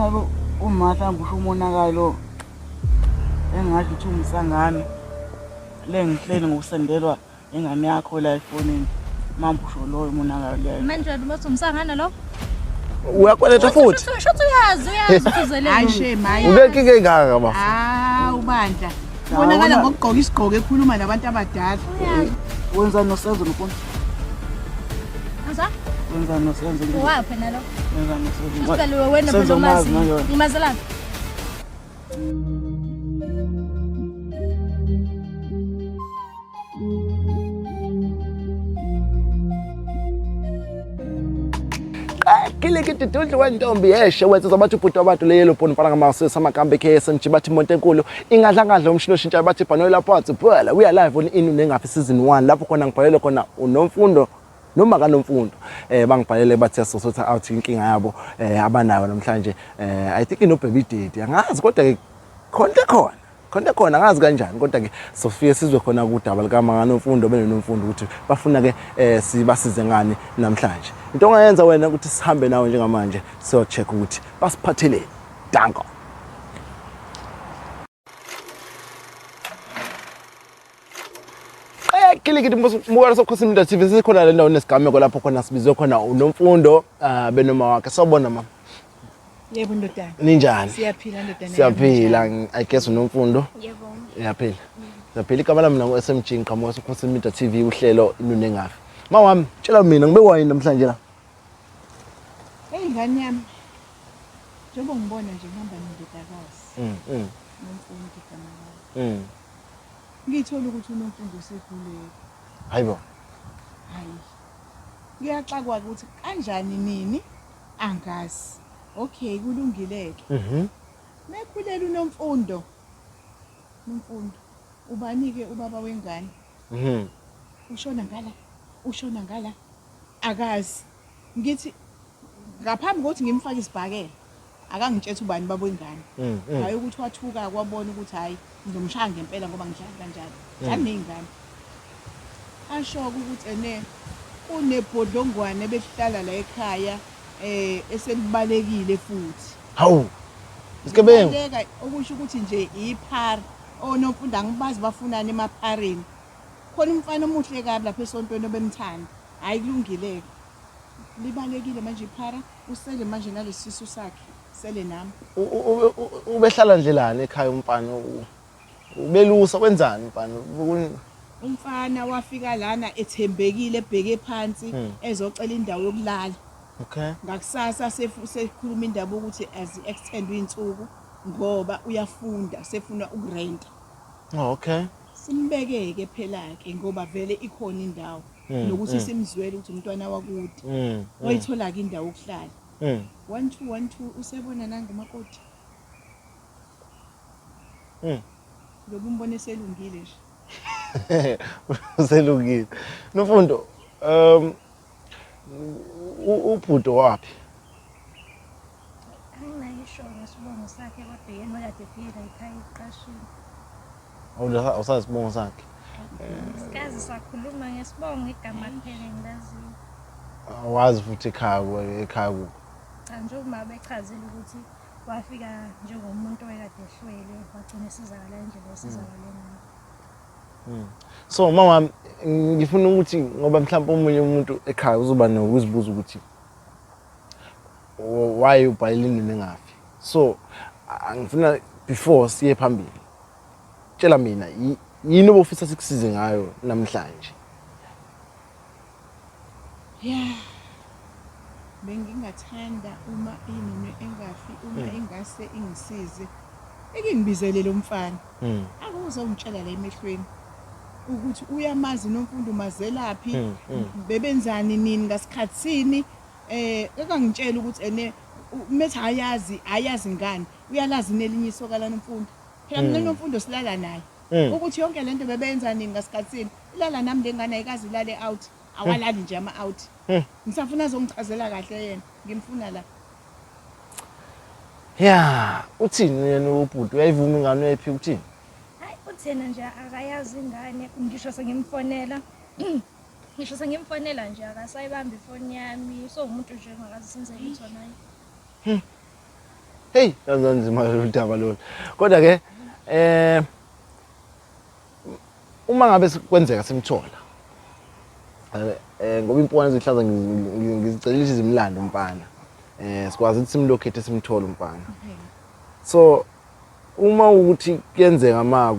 ngabe uma mhlawumbe usho umonakalo engasho ukuthi umsangano le ngihleli ngokusendelwa ingane yakho la efonini manje usho loyo umonakalo leyo. Manje wena uthi umsangano lo? Uyakweleta futhi. Shuthi uyazi uyazi ukuthi uzele. Hayi shame hayi. Unenkinga engaka bafo. Ah ubandla. Ubonakala ngokugqoka isigqoko ekhuluma nabantu abadala. Wenza nosenzo noFunda. Aza? Wenza nosenzo. Waphi nalo? Wenza nosenzo. Shuthi phela wena Senzo phela umazi umazi. nayona. Ngimazelaphi? Kilikiti dudlu wentombi yeshe wethu bathi ubhuti wabantu le yellow bone mfana ngamasisi amakambe KSMG bathi imonto enkulu ingadlangadla umshini oshintshayo bathi ibhanoyi lapho athi phela we are live on Inu Nengafi season 1 lapho khona ngibhalele khona uNomfundo noma kaNomfundo bangibhalele bathi siyasosotha out inkinga yabo abanayo namhlanje. I think ino baby daddy angazi kodwa ke khona khona khona khona angazi kanjani kodwa ke sofike sizwe khona kudaba likaMakaNomfundo benoNomfundo ukuthi bafuna ke sibasize ngani namhlanje. Into ongayenza wena ukuthi sihambe nawe njengamanje siyo check ukuthi basiphatheleni. Danko. Kilikiti mukala sokhosini Media TV sikhona le ndawo nesigameko lapho khona sibizwe khona uNomfundo benoma wakhe. Sawubona mama. Yebo ndodana. Ninjani? Siyaphila ndodana. Siyaphila. I guess uNomfundo. Yebo. Uyaphila. Siyaphila. Igama lami mina ngu-SMG ngiqhamuka sokhosini Media TV uhlelo Inunu Engafi. Ma wami, tshela mina ngibe wayini namhlanje la. Hey ngane yami. Njengoba ngibona nje ngihamba nendodakazi. Nomfundo igama lakhe. Ngithola ukuthi uNomfundo usekhulelwe. Hayibo. Hayi. Ngiyaxakwa ukuthi kanjani nini angazi. Okay kulungile ke. Mekhulela uNomfundo. Nomfundo. Ubani ke ubaba wengane? Ushona ngala. Ushona ngala. Akazi. Ngithi ngaphambi kokuthi ngimfake isibhakela akangitshela ubani baba wengane. Hayi ukuthi wathuka kwabona ukuthi hayi ngizomshaya ngempela ngoba ngidlala kanjalo. Dlala nezingane. Asho ukuthi ene kunebhodlongwane behlala la ekhaya eselibalekile futhi. Hawu. Isigebengu. Baleka okusho ukuthi nje iphara oNomfundo angibazi bafunani emaphareni. Khona umfana omuhle kabi lapha esontweni obemthanda. Hayi kulungile. Libalekile manje iphara usele manje nalesisu sakhe sele nami. Ubehlala ndlelani ekhaya umfana? Ubelusa wenzani umfana? Umfana wafika lana ethembekile ebheke phansi ezocela indawo yokulala. Okay. Ngakusasa sekhuluma indaba ukuthi as extend insuku ngoba uyafunda sefuna ukurenta. Oh, okay. Simbekeke phela ke ngoba vele ikhona indawo nokuthi simzwele ukuthi umntwana wakude. Wayithola ke indawo yokuhlala. 1 2 1 2 usebona nangumakoti. Ngoba umbone selungile nje. Uselungile. Nomfundo, ubhudo wapi? Anginayo ngesibongo sakhe kodwa yena okade efike la ekhaya eqashile. Awusazi isibongo sakhe. Sikaze sakhuluma ngesibongo igama kuphela engilaziyo. Awazi futhi ekhaya ekhaya kubo. Cha nje uma bechazile ukuthi wafika njengomuntu oyekade ehlwele wagcina esizakala indlela esizakale ngayo. So mama wami ngifuna ukuthi ngoba mhlawumbe omunye umuntu ekhaya uzoba nokuzibuza ukuthi why ubhalele Inunu Engafi. So angifuna before siye phambili. Tshela mina yini obufisa sikusize ngayo namhlanje? Yeah. Bengingathanda uma Inunu Engafi uma ingase ingisize. Ekingibizele lo mfana. Akuzongitshela la emehlweni ukuthi uyamazi Nomfundo mazelaphi bebenzani nini ngasikhatsini ekangitshela ukuthi ene methi ayazi ayazi ngani uyalazi nelinye isoka la Nomfundo. Phela mina Nomfundo silala naye. Ukuthi yonke lento bebenza nini ngasikhatsini ilala nami lengane ayikazi ilale out awalali nje ama out. Ngisafuna azongichazela kahle yena ngimfuna la. Yeah, uthini yena ubhuti uyayivuma ingane uyayiphika uthini? Hayi uthena nje akayazi ingane ngisho sengimfonela. Ngisho sengimfonela nje akasayibamba ifoni yami so umuntu nje ongakaze senze lutho naye. Hey, kanzima lolu daba lolu. Kodwa ke uma ngabe kwenzeka simthola ngoba impukane ezihlaza ngizicela ukuthi zimlande umfana. Sikwazi ukuthi simlocate simthole umfana. So uma ukuthi kuyenzeka ma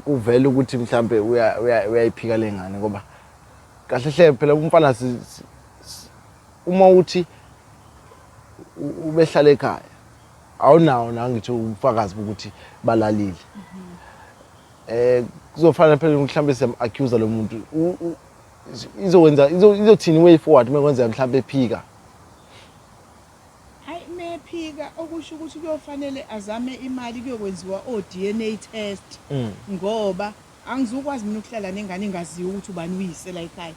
kuvela ukuthi mhlambe uyayiphika lengane ngoba kahle hle phela umfana uma uthi ubehlala ekhaya awunawo nangithi ubufakazi bokuthi balalile. Kuzofana phela mhlambe siyam accuse lo muntu izokwenza izothini way forward mekwenzeka mhlambe ephika. Hayi mephika okusho ukuthi kuyofanele azame imali kuyokwenziwa o DNA test ngoba angizukwazi mina ukuhlala nengane engaziwa ukuthi ubani uyise la ekhaya.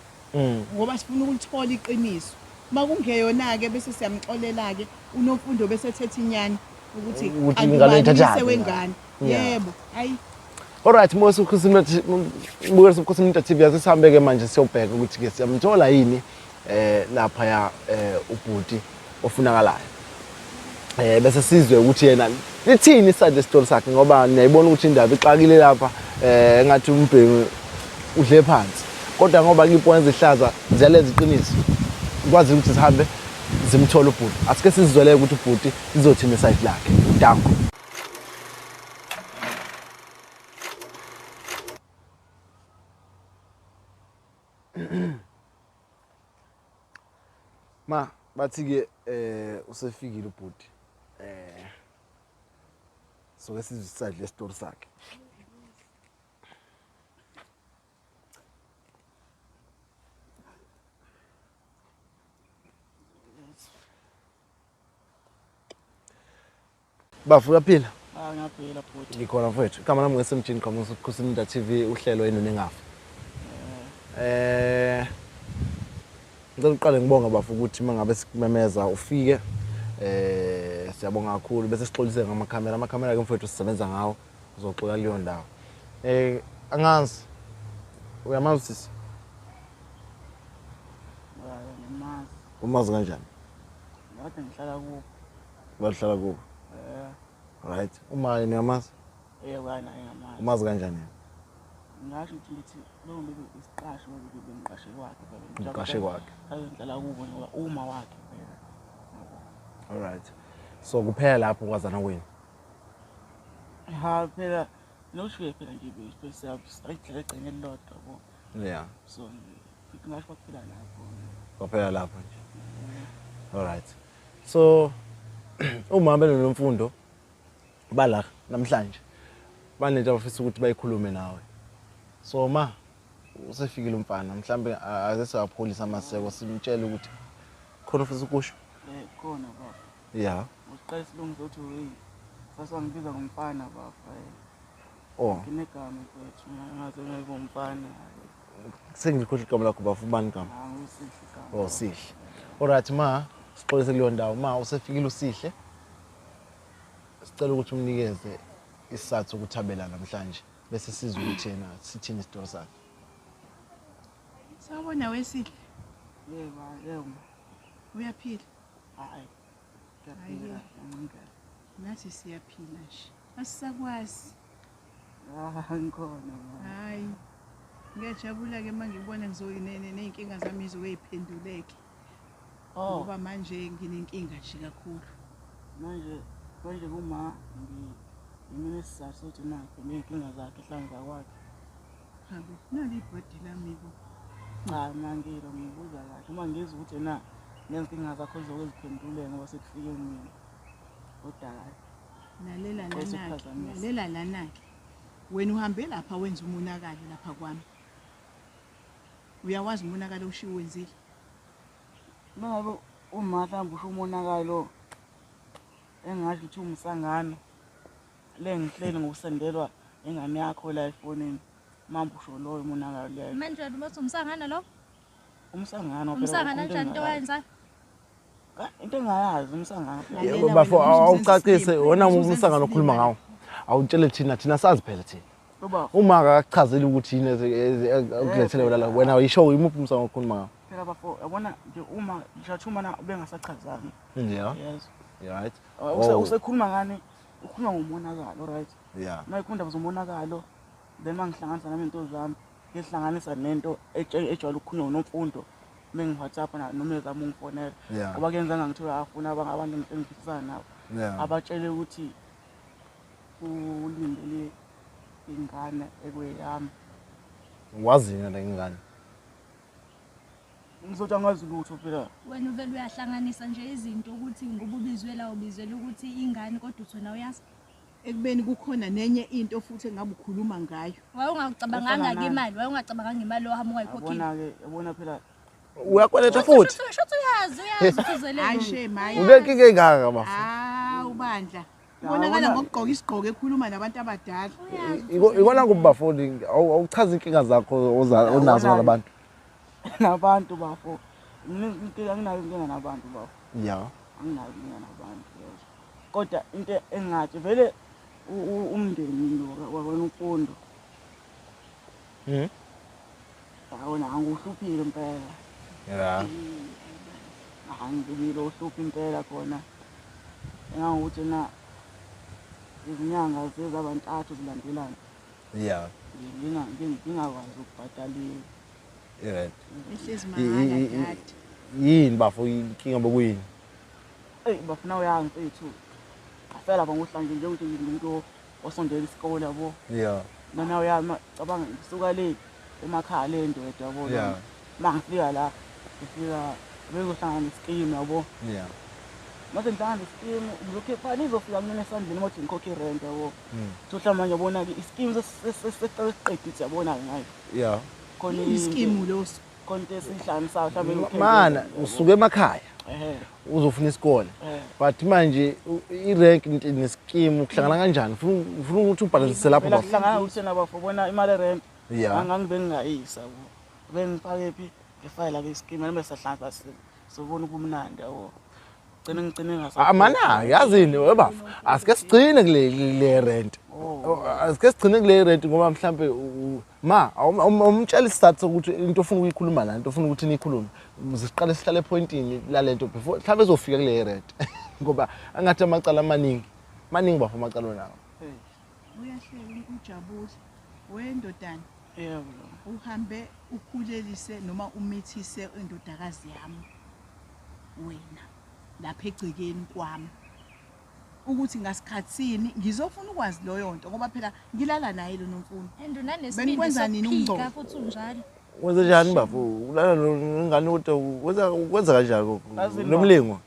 Ngoba sifuna ukulithola iqiniso. Makungeyona ke bese siyamxolela ke uNomfundo bese ethetha inyani ukuthi ingane uyise wengane. Yebo, hayi. Alright, Mose Bukela Sobukhosi TV asihambe ke manje siyobheka ukuthi ke siyamthola yini lapha ya ubhuti ofunakalayo. Bese sizwe ukuthi yena lithini iside lesitori sakhe ngoba niyayibona ukuthi indaba ixakile lapha engathi umbhemi udle phansi. Kodwa ngoba impukane ezihlaza ziyalenza iqiniso. Kwazi ukuthi sihambe zimthola ubhuti. Asike sizizwele ukuthi ubhuti izothini iside lakhe. Danko. Ma bathi ke usefikile ubhuti. Soke sizwe iside lesitori sakhe. Bafu uyaphila? Ah ngiyaphila bhuti. Ngikhona mfowethu. Igama lami ngesemjini qhamuka Sobukhosi TV uhlelo yenu nengafi. Ngicela uqale ngibonga bafu ukuthi mangabe sikumemeza ufike. Siyabonga kakhulu bese sixolise ngamakhamera. Amakhamera ke mfowethu sisebenza ngawo uzoxola kuleyo ndawo. Angazi. Uyamazi sisi? Ngimazi. Umazi kanjani? Ngade ngihlala kubo. Bahlala kubo. Right. Uma yena uyamazi? Yebo, naye ngiyamazi. Umazi kanjani yena? Ngasho ukuthi ngithi lowo muntu isiqasho bengiqashe kwakhe vele. Ngiqashe kwakhe. Ngihlala kubo ngoba uma wakhe vele. All right. So kuphela lapho kwazana kwenu. Ha phela nosho phela nje bese sayidlela egcine elilodwa yabo. Yeah. So ngasho kwaphela lapho. Kwaphela lapho nje. All right. So uma benoNomfundo bala namhlanje banento abafisa ukuthi bayikhulume nawe. So ma usefikile umfana mhlambe ake siyapholisa amaseko simtshele ukuthi khona ufisa ukusho. Khona baba. Yeah. Uqala isilungu sokuthi hey saswangibiza ngomfana baba. Oh. Nginegama mfethu ngaze ngibe umfana. Sengikhohle igama lakho baba ubani igama? Usihle igama. Oh Sihle. Alright ma sixolise kuleyo ndawo ma usefikile uSihle. Sicela ukuthi umnikeze isizathu sokuthabela namhlanje bese sizwe ukuthi yena sithini isitori sakhe. Sawubona weSihle. Yebo, yebo. Uyaphila? Hayi. Ngiyaphila. Nathi siyaphila nje. Asisakwazi. Ah, ngikhona ma. Hayi. Ngiyajabula ke mangibona ngizoyinene nezinkinga zami izoyiphenduleke. Ngoba manje nginenkinga nje kakhulu. Manje kuma ngimina isizathu sokuthi nakho ney'nkinga zakhe hlanza kwakhe. Habu, nali ibhodi lami bo. Cha mangilo ngibuza kahle uma ngizwa ukuthi na nezinkinga zakho zizoke ziphenduleke ngoba sekufike mina. Kodwa hayi. Lalela lana-ke, lalela lana-ke. Wena uhambe lapha wenza umonakalo lapha kwami. Uyawazi umonakalo oshiwo wenzile? Uma ngabe uma mhlawumbe usho umonakalo engasho ukuthi umsangano le ngihleli ngokusendelwa ingane yakho la efonini manje usho loyo umonakalo leyo. Manje wena uthi umsangano lo? Umsangano phela. Umsangano kanjani into owenza? Into engayazi umsangano. Yebo bafo awucacise wona umsangano okhuluma ngawo. Awutshele thina sazi phela thina. Uma akakuchazeli ukuthi yini ekulethele wena la wena uyisho imuphi umsangano okhuluma ngawo? Phela bafo yabona nje uma ngishathuma na ubengasachazanga. Yeah. Yes. Right. Oh. Usekhuluma ngani? Ukhuluma ngomonakalo, right? Yeah. Uma ikhuluma indaba zomonakalo, then uma ngihlanganisa nami into zami, ngihlanganisa nento ejwayele ukukhulunywa uNomfundo uma ngi-WhatsApp noma ezama ungifonela. Ngoba kuyenza ngangithola afuna abantu engiphisana nabo. Abatshele ukuthi ulindele ingane ekweyami. Wazini le ngane? Ngizothi angazi lutho phela. Wena uvele uyahlanganisa nje izinto ukuthi ngoba ubizwe la ubizwela ukuthi ingane kodwa uthi wena uyazi. Ekubeni kukhona nenye into futhi engabe ukhuluma ngayo. Wawungacabanganga ke imali, wawungacabanganga imali ohamba ungayikhokhile. Yabona-ke, yabona phela. Uyakweleta futhi. Shuthi uyazi, uyazi ukuthi uzelele. Hayi shame, hayi. Unenkinga engaka bafo. Hawu bandla. Ubonakala ngokugqoka isigqoko ekhuluma nabantu abadala. Ikona kubafundi awuchaza inkinga zakho onazo nalabantu. Nabantu bafo. Mina inkinga anginayo inkinga nabantu bafo. Yeah. Anginayo inkinga nabantu. Kodwa into engathi vele umndeni lo wakwaNomfundo. Awona angikuhluphile impela. Yeah. Angibile uhlupha impela khona. Engangokuthi na izinyanga zezabantathu zilandelana. Yeah. Ngingakwazi ukubhadala. Right. Ehlezi mahala dad. Yini bafo inkinga bokuyini? Ey bafuna uyazi mfethu. Afela lapha ngohlanje nje ukuthi ngingumuntu osondela isikole yabo. Yeah. Nana uyazi cabanga ngisuka le emakhaya le ndoda yabo. Yeah. Mangifika la ngifika bezohlangana neskimu yabo. Yeah. Mase ngihlangana neskimu ngizokhepha nizofika mina esandleni ngothi ngikhokhe irent yabo. Thola manje yabona ke iskimu sesiqedile yabona ke ngayo. Yeah. Khona Iskimu loso. Khona into esihlanganisayo mhlawumbe Mana usuke emakhaya. Uzofuna isikole. But manje i-rank neskimu kuhlangana kanjani? Ufuna ukuthi ubhalansise lapho bafo. Kuhlangana ukuthi nabafo bona imali e-rent. Yeah. Angangibe ngingayisa yabo. Bengifake phi ngefile ke iskimu noma sahlanganisa sobona ubumnandi yabo. Gcine ngigcine ngasa. Amana yazini webafo. Asike sigcine kule rent. Asike sigcine kule rent ngoba mhlambe ma awumtshela isizathu sokuthi into ofuna ukuyikhuluma la, into ofuna ukuthi niyikhulume. Siqale sihlale epointini lalento before mhlambe ezofika kule rent. Ngoba angathi amacala amaningi. Maningi bafo amacala onawo. Uyahleka ujabule. Wendodana. Yebo. Uhambe ukhulelise noma umithise indodakazi yami. Wena lapha egcekeni kwami. Ukuthi ngasikhatsini ngizofuna ukwazi leyo nto ngoba phela ngilala naye lo Nomfundo. And unanesibindi sokuphika futhi unjalo. Wenza njani bafo? Ulala nengane kodwa wenza kanjani nomlingo?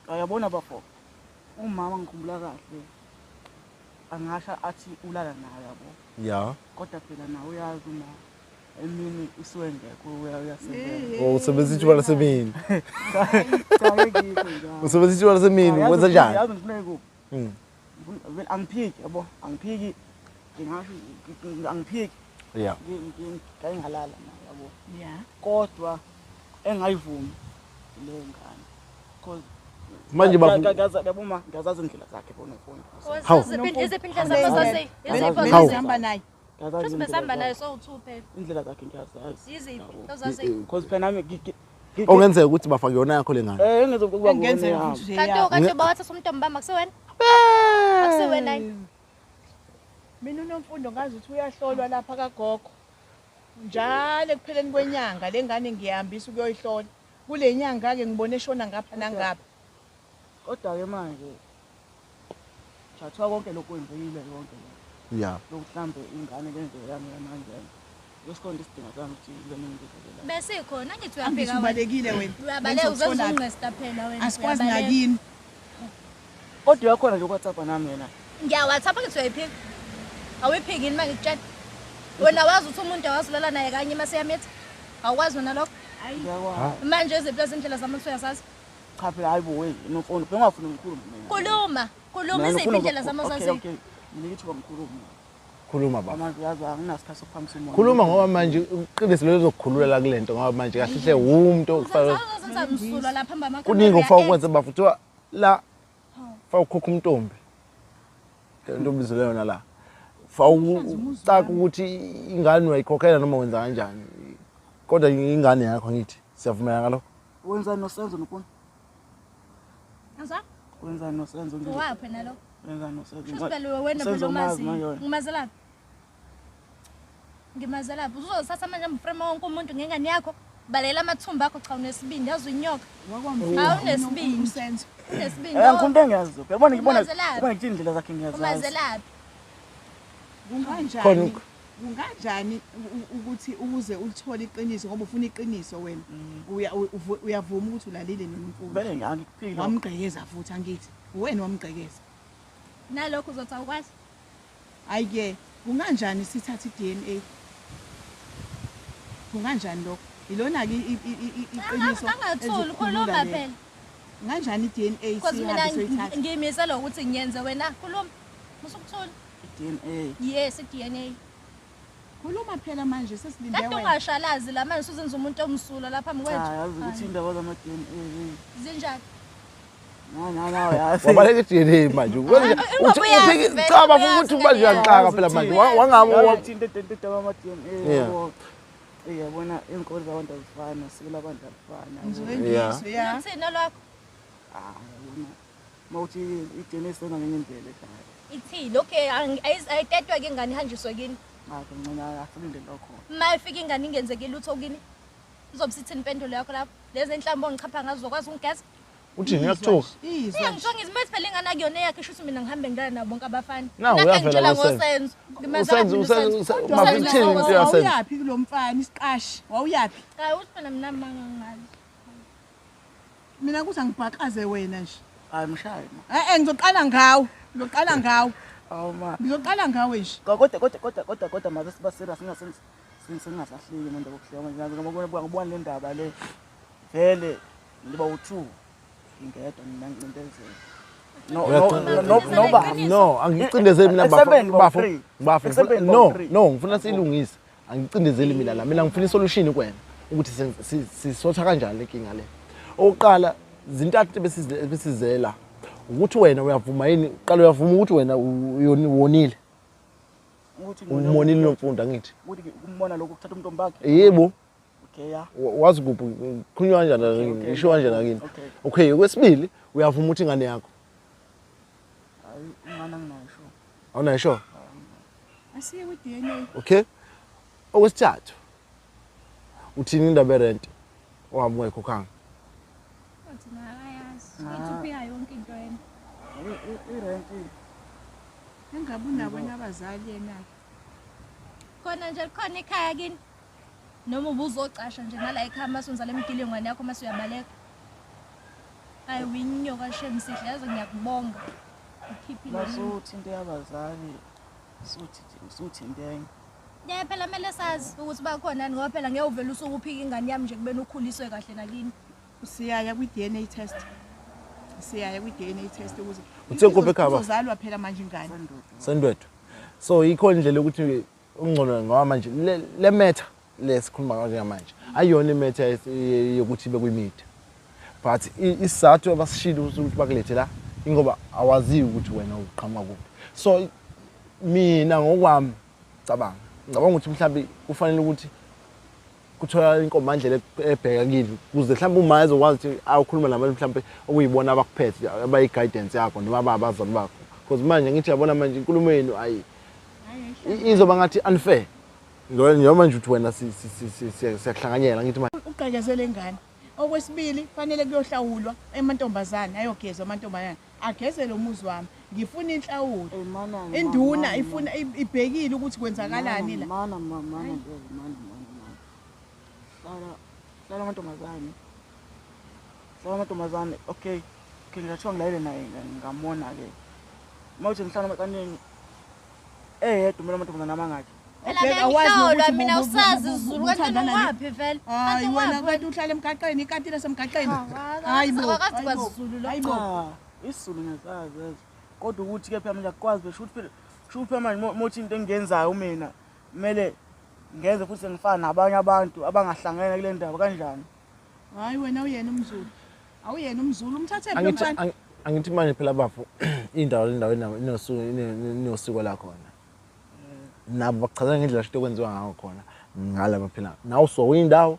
Uyabona bafo. Umama ngikhumbula kahle. Angasha athi ulala naye yabo. Yeah. Kodwa phela nawe uyazi uma emini usuke ngekho uyasebenza. Oh usebenzisa ithuba lasemini. Cha ngikho njalo. Usebenzisa ithuba lasemini wenza njani? Yazi ngifuna kuphi? Angiphiki yabo, angiphiki. Ngingasho angiphiki. Yeah. Ngike ngalala naye yabo. Yeah. Kodwa engayivumi le ngane. Because manje baba uma ngiyazazi indlela zakhe bona ufuna. Hawu. Iziphi indlela zakhe zazi? Iziphi Hamba naye. Futhi besihamba naye sowu-2 phela. Indlela zakhe ngiyazazi. Yiziphi? Ozazi. Because phela nami Ongenzeka ukuthi bafake yona yakho le ngane. Engeza ukuba Engenzeka futhi Kanti bawathatha umntombi bami akusiwena? Akusiwena yini? Mina uNomfundo ngazi ukuthi uyahlolwa lapha kagogo. Njalo ekupheleni kwenyanga le ngane ngiyahambisa ukuyoyihlola. Kule nyanga ke ngibone eshona ngapha nangapha. Kodwa ke manje thathwa konke lokhu kwenzekile konke lokho. Yeah. Lokuhlambe ingane lendlela yami manje. Lesikhonto isidinga sami ukuthi ibe nengizekela. Bese khona ngithi Angithi uyafika wena. ubalekile wena. Uyabaleka uzozungqesta phela wena. Asikwazi uyabaleka. nakini. Kodwa uyakhona nje uWhatsApp nami yena. Ngiya-WhatsApp ngithi uyayiphika. Awuyiphiki yini mangikutshela? Wena wazi ukuthi umuntu awazilala naye kanye mase yamitha. Awukwazi wena lokho? Ngiyakwazi. Manje eziphi lezi zami uthi uyazazi? Cha phela hayi bo wey, Nomfundo bengingafuni ngikhulume mina. Khuluma, khuluma Mina iziphi ngifuna indlela zami Okay, ozaziyo? okay. Nginika ithuba ngikhulume. Khuluma baba. Manje uyazi anginasikhathi sokuphamisa umoya. Khuluma ngoba manje uqinise lo zokukhulula kulento ngoba manje kahle hle umuntu okufanele Uzenza msulwa lapha phambi amakhamera. kuningi ofaka ukwenza bafo kuthiwa la faka ukhokha umntombi. Intombi izele yona la. Faka ucaka ukuthi ingane uyayikhokhela noma wenza kanjani. Kodwa ingane yakho ngithi siyavumelana ngalokho. Wenza nosenzo Nomfundo. Angizwa? Wenzani noSenzo nje? Owaphi nalo? Wenzani noSenzo? Shuthi phela wena phela Senzo umazi. umazi manje wena. Ngimazelaphi? Ngimazelaphi? Uzozithatha manje ngiframe wonke umuntu ngengane yakho. Balela amathumba akho cha unesibindi yazi inyoka. Awunesibindi. Usenzo. Unesibindi. Eh ngikhuluma into engiyaziyo. Yabona ngibona Umazelaphi? ngibona ngithi indlela zakhe ngiyazazi. Umazelaphi? Kunganjani? Khona- Kunganjani ukuthi ukuze ulithole iqiniso ngoba ufuna iqiniso wena. Uyavuma ukuthi ulalile noMfundo. Vele angikuphiki lokho. Wamgqekeza futhi angithi. Wena wamgqekeza. Nalokho uzothi awukwazi. Hayi ke, kunganjani sithathe i-DNA? Kunganjani lokho? Ilona ke iqiniso. Angathuli elizokukhulula khuluma lelo. phela. Kunganjani i-DNA Because mina sihambe soyithatha? ngiyimisela ukuthi ngiyenze wena khuluma. Musukuthula. I-DNA. Yes, i-DNA. Khuluma phela manje sesilinde Kade wena. ungashalazi la manje usuzenza umuntu omsulwa lapha phambi Cha kwethu. yazi ukuthi indaba zama-DNA. Zinjani? Na na na yazi. Wabaleka i-DNA manje. Ingoba uyazi vele, Cha bafo uyazi ukuthi manje vele. uyaxaka phela manje. Wangabe Yazi into into ama-DNA Yeah. yabo. Eh yabona iy'nkolo zabantu azifani, nosiko labantu alifani. yabo. Ngizwe ngizwe ya. Uthini olwakho? Ah yabona. Mawuthi i-DNA isenza ngenye indlela ekhaya. Ithini? Okay, ayitetwa ke ingane ihanjiswe kini. Ngakho ngcono asilinde lokho. Uma ifika ingane ingenzeki lutho kini. Uzobe sithini impendulo yakho lapho? Lezi inhlambo ongichapha ngazo uzokwazi ukungigeza? uthini uyakuthuka. Izwa. Iyangithuka ngizimethi phela ingane akuyona eyakhe shuthi mina ngihambe ngidlala nabo bonke abafana. Na, Nakhe uyavela ngitshela ngoSenzo. ngoSenzo. Ngimazelaphi Usenzo mina usenzo uSenzo? Kodwa bafo Usenzo ithini into usenzo. yasenzo? Wawuyaphi kulo mfana isiqashi? Wawuyaphi? Hayi uthi phela mina manga ngazi. Mina kuthi angibhaqaze wena nje. Hayi mshaye ma. Eh eh ngizoqala ngawe. Ngizoqala ngawe. Awu ma. Ngizoqala ngawe nje. Kodwa kodwa kodwa kodwa kodwa mase siba serious singasahleki manje ukuhleka manje ngoba ngibona le ndaba le. Vele ngiba u2 ngingedwa mina ngicindezela. No no no no ba. No, angicindezeli mina bafo. Ekusebeni Bafo. bawu-three. Bafo. Ekusebeni No, bawu-three. no, ngifuna siyilungise. Angicindezeli mina la. Mina ngifuna isolution kuwena ukuthi sisotha kanjani le nkinga le. Okokuqala zintathu besizela ukuthi wena uyavuma yini? Qala uyavuma ukuthi wena wonile. Ukuthi Umonile noMfundo angithi. Ukuthi kumbona lokho kuthatha umntombi bakhe. Yebo. Okay ya. Wazi kuphi khulunywa kanjani Okay, kini okay. isho kanjani kini. Okay. Okay, okwesibili uyavuma ukuthi ingane yakho. Hayi ingane anginayo sure. Awunayo sure? Asiye ku-DNA. Okay. Okwesithathu uthini indaba yerent ohambe ungayikhokhanga? Uthi nakayazi. Uthi uphika yonke into yena. I-rent Engabe unabo nabazali yena. Khona nje likhona ikhaya kini. Noma ubuzocasha nje nala ekhaya mase unzala emgilingwane yakho mase uyabaleka. Hayi winyoka shem sihle yazi ngiyakubonga. Ukhiphile. masuthi into yabazali suthi suthi into enye. Yeah phela kumele sazi ukuthi bakhona ngoba phela ngeke uvele usuke uphika ingane yami nje kubeni ukhuliswe kahle nakini. Siyaya kwi-DNA test. Siyaya kwi-DNA test ukuze Uthe kuphi ekhaya baba? Izozalwa phela manje ingane. Sendwethu. So ikhona indlela yokuthi ungcono ngoba manje le matter lesikhuluma ngayo njengamanje ayiyona imetha yokuthi ibe kwi-media. But isizathu abasishilo ukuthi bakulethe la ingoba awaziwi ukuthi wena uqhamuka kuphi. So mina ngokwami cabanga ngicabanga ukuthi mhlawumbe kufanele ukuthi kutholakale inkombandlela ebheka kini ukuze mhlawumbe uma ezokwazi ukuthi awukhuluma nabantu mhlawumbe okuyibona abakuphethe abayi-guidance yakho noma ababazali bakho. Because manje ngithi yabona manje inkulumo yenu ayi izoba ngathi unfair. Njengoba nje uthi wena siyakuhlanganyela ngithi manje Ugqekezele ingane. Okwesibili fanele kuyohlawulwa emantombazane ayogezwa amantombazane. Agezele umuzi wami. Ngifuna inhlawulo. Eh mana Induna ifuna ibhekile ukuthi kwenzakalani la. Mana mana mana mana mana. Hlala hlala amantombazane. Hlala amantombazane. Okay. Okay ngathiwa ngilayele naye ngamona ke. Mawuthi ngihlala amakaneni eyedwa mina amantombazane amangaki. Phela Ubheka, awazi bengihlolwa nokuthi mina usazi isiZulu kanti uthandana ungwaphi vele. Hayi Kanti wena ungwaphi kanti uhlala emgaqweni ikati lasemgaqweni. Hayi Hayi bo. bo. Akazi hayi bo, kwaZulu lo. Hayi bo. Cha, isiZulu ngiyasazi yazi. Kodwa ukuthi ke phela manje akukwazi besho ukuthi phela sho phela manje mothi into engiyenzayo mina kumele ngenze futhi ngifana nabanye abantu abangahlangene kule ndaba kanjani. Hayi wena uyena umZulu. Awuyena umZulu umthathe phi angithi mfana? angithi manje phela bafo indawo lendawo inosiko lakhona. Nabo bakuchazela ngendlela shito kwenziwa ngayo khona ngalapha phela. Nawe usuka indawo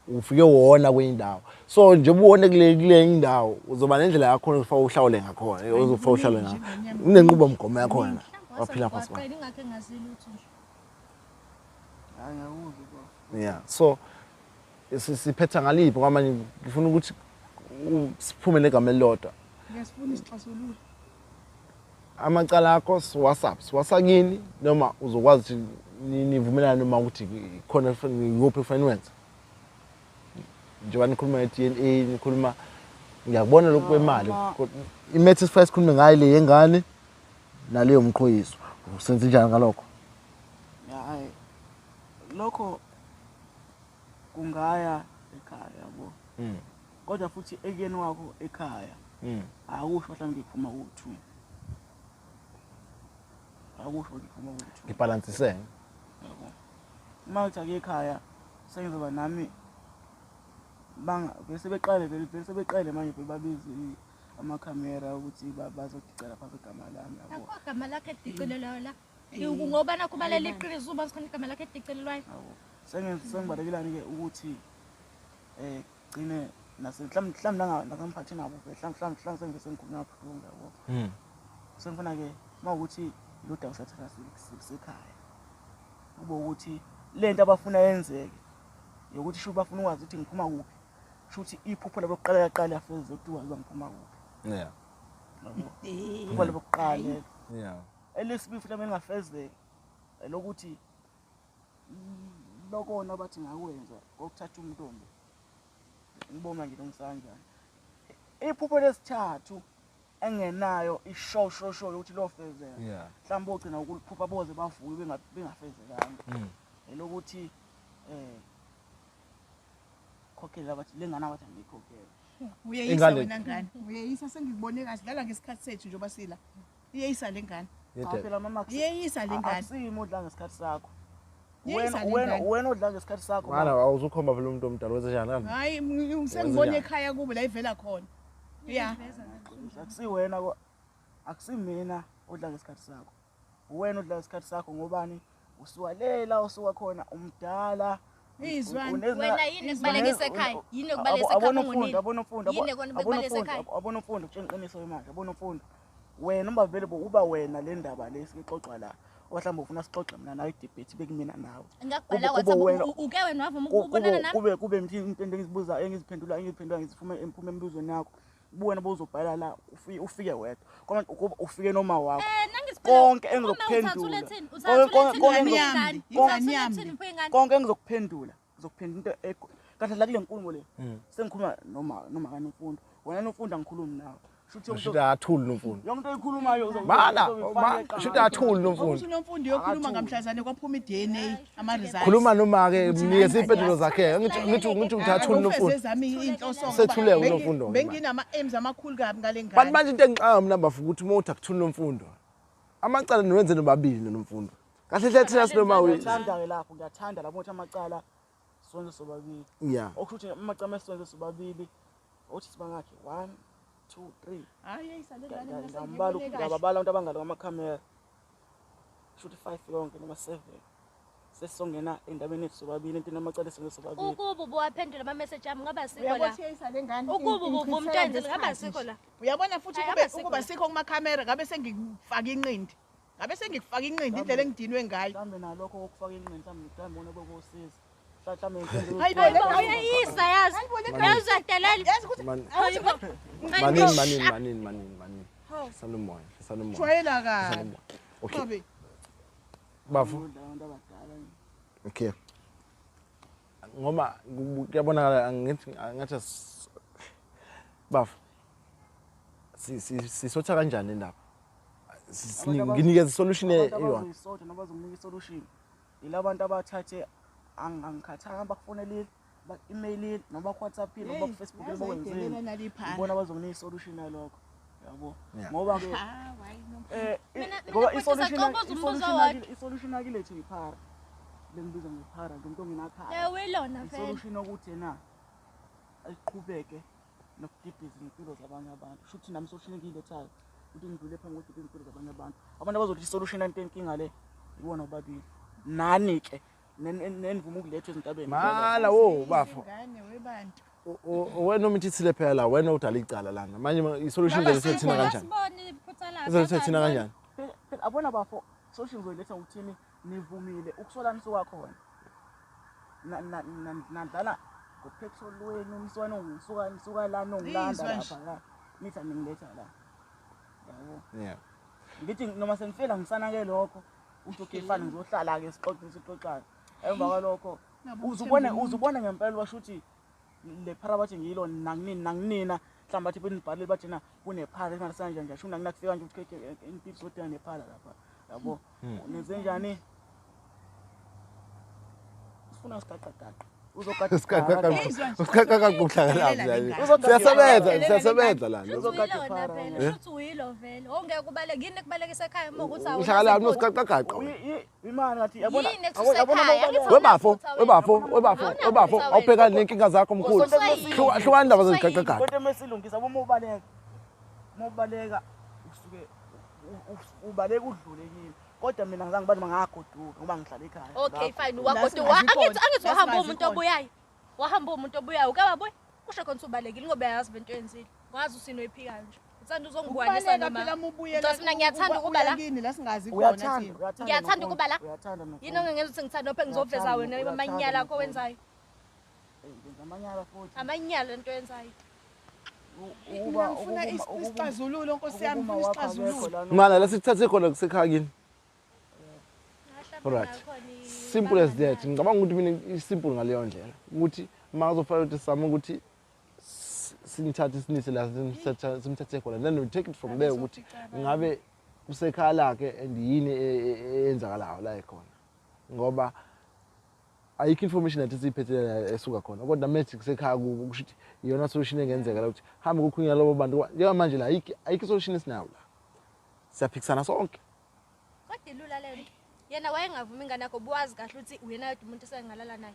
Ufike wona kwenye indawo. So njengoba uwone kule indawo uzoba nendlela yakho ufaka uhlawule ngakhona, uzofaka uhlawule ngakhona. Unenqubo mgomo yakhona. Waphila phansi kwayo. Ingakho engazili lutho nje. Hayi ngiyakuzwa baba. Yeah. So siphetha ngaliphi ngoba manje ngifuna ukuthi siphume negama elilodwa. Ngiyasifuna isixazululo. Amacala akho siwasaphi? Siwasakini noma uzokwazi ukuthi nivumelane noma ukuthi khona ngikuphi kufanele wenze? Njengoba nikhuluma nge-DNA, nikhuluma ngiyakubona lokhu kwemali. Imethe sifike sikhulume ngayo le yengane naleyo mqhoyiso. Usenze njani ngalokho? Hayi lokho kungaya ekhaya yabo. Kodwa futhi ekuyeni wakho ekhaya akusho mhlawumbe ngiphuma ku-2. Akusho ngiphuma ku-2. Ngibalansise. Yabo. Uma uthi ake ekhaya sengizoba nami banga bese beqale vele bese beqale manje bebabiza amakhamera ukuthi bazodicela phansi igama lami yabo. Akho igama lakhe edicilelwayo la. Ngoba nakho balele iqiniso uba sikhona igama lakhe edicilelwayo. Yabo. Sengibalekelani ke ukuthi gcine nase mhlawumbe nangamphathini nabo mhlawumbe sengikhuluma kabuhlungu yabo. Sengifuna ke mawukuthi lo daba sathatha sekhaya. Kube ukuthi lento abafuna yenzeke yokuthi sho bafuna ukwazi ukuthi ngiphuma kuphi. Sho ukuthi iphupho labo lokuqala yaqala yafeza ukuthi wazi ngiphuma kuphi. Yeah. Iphupho labo lokuqala. Yeah. Elesibili futhi engafezeki lokuthi lokona bathi ngakwenza kokuthatha umntombi. Ngibona nje lomsanjana. Iphupho lesithathu engenayo ishosho ukuthi lofezeka. Mhlawumbe ogcina ukuliphupha boze bavuke bengafezekanga. Elokuthi khokhela abathi lengane abathi angikhokhele. Uyeyisa wena ngane. Uyeyisa sengikubone kahle dlala ngesikhathi sethu njengoba sila. Uyeyisa lengane. Phela mama uyeyisa lengane. Akusimo udla ngesikhathi sakho. Wena odla ngesikhathi sakho. Mana awuzukhomba phela umuntu omdala wenze njani? Hayi sengibone ekhaya kubo la ivela khona. Yeah. Akusiwena akusimina odla ngesikhathi sakho. Wena odla ngesikhathi sakho ngobani? Usuwalela usuka khona umdala. Wena yini ekubalekisa ekhaya? Yini ekubalekisa ekhaya ungonile? Yini ekubalekisa ekhaya? Abona umfundo utshela iqiniso manje, abona umfundo. Wena uma vele uba wena le ndaba le sixoxa la. Mhlawumbe ufuna sixoxe mina nawe idebate bekumina nawe. Ngakubhala WhatsApp uke wena wavuma ukubonana nami. Kube into engizibuza engiziphendula ngizifuma emphuma emibuzweni yakho. Ubuwena bozobhala la ufike wedwa. Kodwa ufike noma wakho. Konke engizokuphendula. Konke engizokuphendula. Ngizokuphendula into kahle la kule nkulumo le. Sengikhuluma noma kaNomfundo. Wena Nomfundo angikhulumi nawe. Shuthi athuli Nomfundo. Yonke into oyikhulumayo uzoba shuthi athuli Nomfundo. Ukuthi Nomfundo uyokhuluma ngamhlazane kwaphuma iDNA ama results. Khuluma noma ke mnikeze impendulo zakhe. Ngithi uthi athuli Nomfundo. Ezami inhloso sethuleke uNomfundo. Benginama aims amakhulu kabi ngale ngane. Bantu manje into engixaka mina bafu ukuthi uma uthi akuthuli Nomfundo. Amacala niwenze nobabili noNomfundo. Kahle hle thina sinoma uyathanda ke lapho ngiyathanda lapho ukuthi amacala sonke sobabili. Yeah. Okusho ukuthi amacala sonke sobabili othi sibangakhe 1 2 3. Hayi ayisale ngane ngambala ngababala abantu abangalo ngamakhamera. Shoot 5 yonke noma 7. Sesongena endabeni yethu sobabili into namacala sonke sobabili. Ukuba ubuwaphendula ama message ami ngaba sikho la. Uyabona ayisale ngane. Ukuba ubumtshenzile ngaba sikho la. Uyabona futhi ukuba sikho kumakhamera ngabe sengikufaka inqindi. Ngabe sengikufaka inqindi indlela engidinwe ngayo. Mhlambe nalokho okufaka inqindi mhlambe ngibona bekosiza. Uyayisa yazi. Yazi Manini manini. Salumoya, salumoya. Jwayela kabi. Okay. Bafu. Okay. Ngoba kuyabonakala angithi bafu. Sisotha kanjani indaba? Nginikeza solution eyodwa. Ngisotha noma bazonginika isolution. Yilabantu abathathe angikhathanga bakufonelile, baku-emailile, noma ku-WhatsApp, noma ku-Facebook bokwenzeni. Ngibona bazokunika isolution yalokho. Yabo. Ngoba ke ngoba isolution akilethe iphara. Bengibiza ngephara nje umuntu ongenakhaya. Yewilona vele. Isolution ukuthi yena ayiqhubeke nokudibhiza impilo zabanye abantu. Shuthi nami isolution engiyilethayo ukuthi ngidlule phambi kokudibhiza impilo zabanye abantu. Abantu abazothi isolution into enkinga le ibona bobabili. Nani ke Nenivuma ukulethwa ezintabeni. Mala wo bafo. Ingane webantu. Wena umithithile phela la, wena udala icala lana. Manje i-solution Baba, izoletha thina kanjani? Asiboni iphutha lakhe. Izoletha thina kanjani? Phela abona bafo, solution ngizoyiletha ngokuthini nivumile ukusola nisuka khona. Nadlala ngopetrol wenu nisuka nongisuka nisuka la nongilanda Izwa nje. lapha la. Nithi ningiletha la. Yabo. Yeah. Ngithi noma sengifela ngisanake lokho uthi okay fine ngizohlala ke sixoxe sixoxane. Emva kwalokho Nabo uzubone uthemba umuntu. uzubone ngempela washo ukuthi le phara bathi ngiyilo nanginini nanginina mhlawumbe bathi benibhalile bathi na kunephara esingasanje nje shuna kunakufika nje ukuthi impilo sodinga nephala lapha yabo nenze njani sifuna sigaqagaqa uzogada Siqaqaqa. Izwa nje. Siqaqaqa kuhlangana Uzodelela le ngane. Siyasebenza, Uzodelela le siyasebenza lana. Shuthi Uzogada uyilona iphara phela, wena. shuthi uyilo vele. Ongeke ubaleke, yini ekubalekisa ekhaya uma ukuthi awunazo Uhlangana izinkukhu? nosiqaqaqaqa. Imali ngathi yabona Yini ekususa yabona ekhaya? Angithi Webafo, awunaphutha wena. webafo, webafo, Awunaphutha webafo, wena. awubhekani nenkinga zakho mkhulu. Ususwa yini? Hlukana indaba Ususwa yini? zeziqaqaqaqa. Kodwa mesilungisa uma ubaleka uma ubaleka usuke ubaleka udlule kimi kodwa mina ngizange bathi mangagoduka ngoba ngihlala ekhaya. Okay fine, La wagoduka. singazi Angithi khona, angithi la wahamba singazi umuntu khona. obuyayo. Wahamba umuntu obuyayo, uke wabuya? Kusho khona ukuthi ubalekile ngoba uyayazi lento oyenzile. Ngazi usinoyiphika nje. Uthanda uzongigwanisa Ukubaleka noma. phela uma ubuyela Because mina ngiyathanda ukuba la. kini la singazi khona Uyathanda, thina. uyathanda. Ngiyathanda Nomfundo, ukuba la. Uyathanda Nomfundo. Yini ongenza ukuthi ngithande ophe ngizoveza Uyathanda, wena uyathanda amanyala akho Nomfundo. owenzayo. Eh, ngenza amanyala futhi. Amanyala lento oyenzayo. Mina Ukuba ngifuna isixazululo Nkosi yami, ukuma ngifuna wakho akekho isixazululo. lana. Mala la sikuthathe khona kusekhaya kini. Mhlawumbe Alright. nakhona Simple as that. Ngicabanga ukuthi mina isimple ngaleyo ndlela. Ukuthi makuzofanele ukuthi sizame ukuthi simthathe sinise la simthathe khona then we take it from there ukuthi ngabe kusekhaya lakhe and yini eyenzakalayo la ekhona. Ngoba ayikho information nathi esiyiphethe la esuka khona kodwa methi kusekhaya kubo kusho ukuthi iyona solution engenzeka la ukuthi hambe kukhulunywa labo bantu njengamanje la ayikho solution esinayo la. Siyaphikisana sonke. Kodwa ilula lento. Yena wayengavumi ingane yakho buwazi kahle ukuthi uyena yedwa umuntu esengalala naye.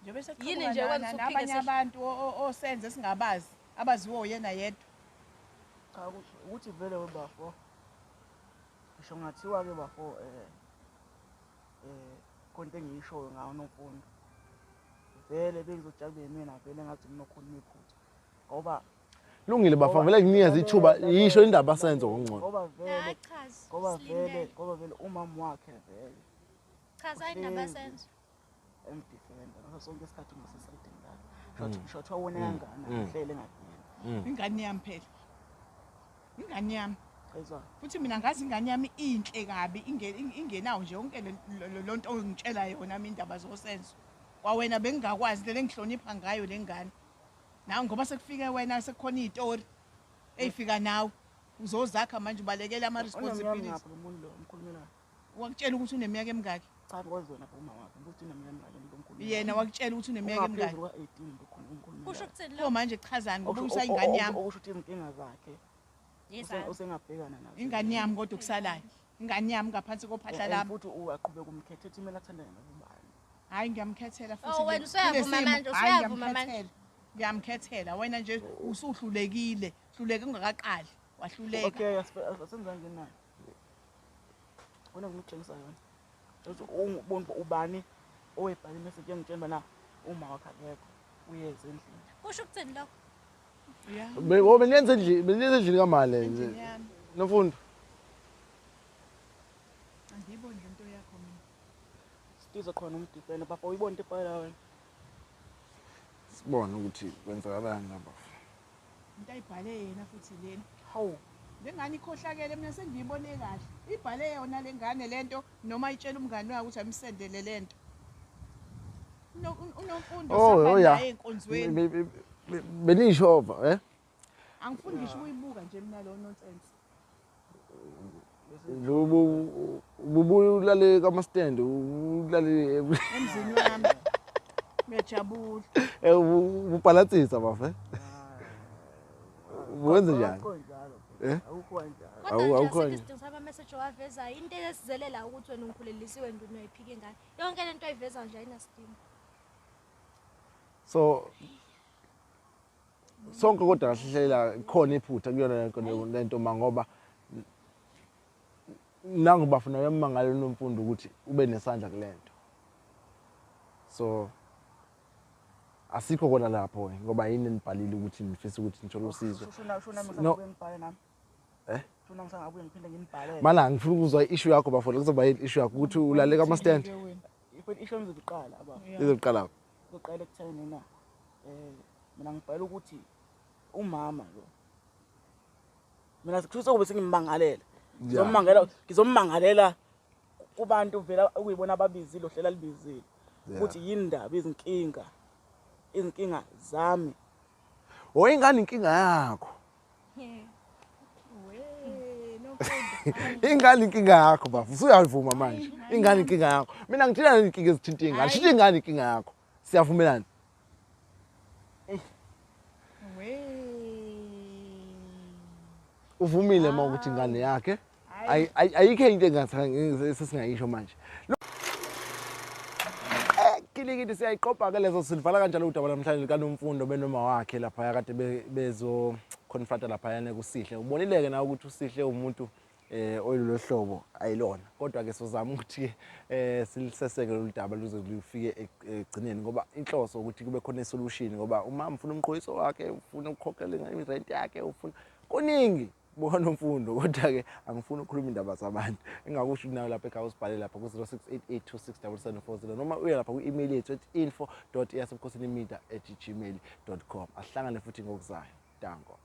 Njengoba Yini eseqhamuka nje kwenza uphike nabanye Sihle? abantu osenze singabazi abaziwa uyena yedwa. Cha ukuthi vele webafo. Ngisho ngathiwa ke bafo konke engiyishoyo ngawo Nomfundo. Vele bengizojabula mina vele ngathi nginokhuluma iphutha. Ngoba Lungile bafo vele nginikeze ithuba yisho indaba senzo ngcono. ngoba vele Hayi chaza. ngoba vele Silindele. ngoba vele umama wakhe vele Chaza indaba senzo. emdefenda ngaso sonke isikhathi ngasesayidini lakhe. Shotha wona kangana ngihlele ngakuyena. Ingane yami phela. Ingane yami. Ezwa Futhi mina ngazi ingane yami inhle kabi ingenawo nje yonke lonto ongitshela yona mina indaba zosenzo. Kwawena bengingakwazi le engihlonipha ngayo le ngane. Nawe ngoba sekufike wena sekukhona izitori eyifika nawe uzozakha manje ubalekela ama uneminyaka responsibilities. ngapha lo muntu lo omkhulumelayo. Wakutshela ukuthi uneminyaka emingaki? Cha ngozona pha umama wakhe ukuthi uneminyaka emingaki lo omkhulumelayo. Yena wakutshela ukuthi uneminyaka emingaki? Ungaphezulu kwa-18 lo omkhulumelayo. Kusho ukuthini Pho lo? manje kuchazani ngoba usayingane yami. Okusho ukuthi izinkinga zakhe Yezami. usengabhekana nazo. Ingane yami kodwa kusalayo. Ingane yami ngaphansi kophahla And lami. futhi uyaqhubeka umkhethe ethi kumele athandane nobani. Hayi ngiyamkhethela futhi. Oh, wena ke. usuyavuma Kulesimo, manje, hhayi, usuyavuma manje. Ngiyamkhethela. Wena nje usuhlulekile, hluleke ungakaqali, wahluleka. Okay, asenza nje naye. Wena ngikutshengisa yona. Uthi ungubona ubani owebhala imessage engitshela bana uma wakhe akekho uyeza endlini. Kusho ukuthini lokho? Ya. Beniyenza endlini, beniyenza endlini kamale nje. Endlini yami. Nomfundo. Angiyiboni lento yakho mina. Siza khona umdefenda bafo uyibona into ebhala wena. Sibone ukuthi kwenzakalani lapha. Into ayibhale yena futhi lena. Hawu, Le ngane ikhohlakele mina sengiyibone kahle. Ibhale yona le ngane lento noma itshela umngane wakhe ukuthi amsendele lento. Unomfundo Oh, oh sahamba ya. naye enkonzweni. Benishova, eh? Angifuni ngisho ukuyibuka nje mina lo nonsense. Ubulale kama stand, ulale Emzini wami. Ngiyajabula. ubhalansisa bafo. eh? Wenze njani? Akukho njalo. Eh? Akukho kanjalo. Kodwa nje Awukho asikho nje. isidingo sama message owavezayo. Into esizelela ukuthi wena ungikhulelisiwe nje unoyiphika ingane. Yonke lento oyivezayo nje ayinasidingo. So sonke kodwa kahle hlela khona iphutha kuyona yonke lento ma ngoba nangu bafuna uyammangalela uNomfundo ukuthi ube nesandla kulento. So asikho kona lapho ke ngoba yini enibhalile ukuthi nifisa ukuthi nithole usizo. Shona shona No. ngisabuye ngibhale nami. Eh? Shona ngisangabuye ngiphinde nginibhalele. Mana ngifuna ukuzwa i-issue yakho bafo, kuzoba yini i-issue yakho ukuthi ulale kama stand Ke wena. Ifoni isho ngizoqala aba. izoqala. Kuqala ekutheni na. Mina ngibhala ukuthi umama lo. Mina kusho kube sengimmangalela. Ngizommangalela ngizommangalela kubantu vela okuyibona ababizile ohlela libizile. Ukuthi yini ndaba izinkinga. Izinkinga zami. Oh ingane inkinga yakho. We, Nomfundo. Ingane inkinga yakho bafo, usuyavuma manje. Ingane inkinga yakho. Mina ngithina inkinga ezithinta ingane. Shintsha ingane inkinga yakho. Siyavumelana. We. Uvumile uma ukuthi ingane yakhe ayikho into engasingayisho manje. Kilikiti siyayiqopha ke lezo silivala kanjalo udaba namhlanje likaNomfundo benoma wakhe laphaya kade bezo confronta laphayana kuSihle. Ubonile-ke nawe ukuthi uSihle umuntu oyilolo hlobo ayilona. Kodwa ke sozama ukuthi siliseseke lolu daba luze lufike ekugcineni ngoba inhloso ukuthi kube khona isolution ngoba umama ufuna umqhoyiso wakhe, ufuna ukukhokhela irent yakhe, ufuna kuningi. Buka Nomfundo kodwa ke angifuni ukukhuluma indaba zabantu. Engakusho nawe lapha ekhaya usibhale lapha ku 0688267740 noma uye lapha ku-email yethu at info.eyasebukhosinimedia@gmail.com. Asihlangane futhi ngokuzayo. Danko.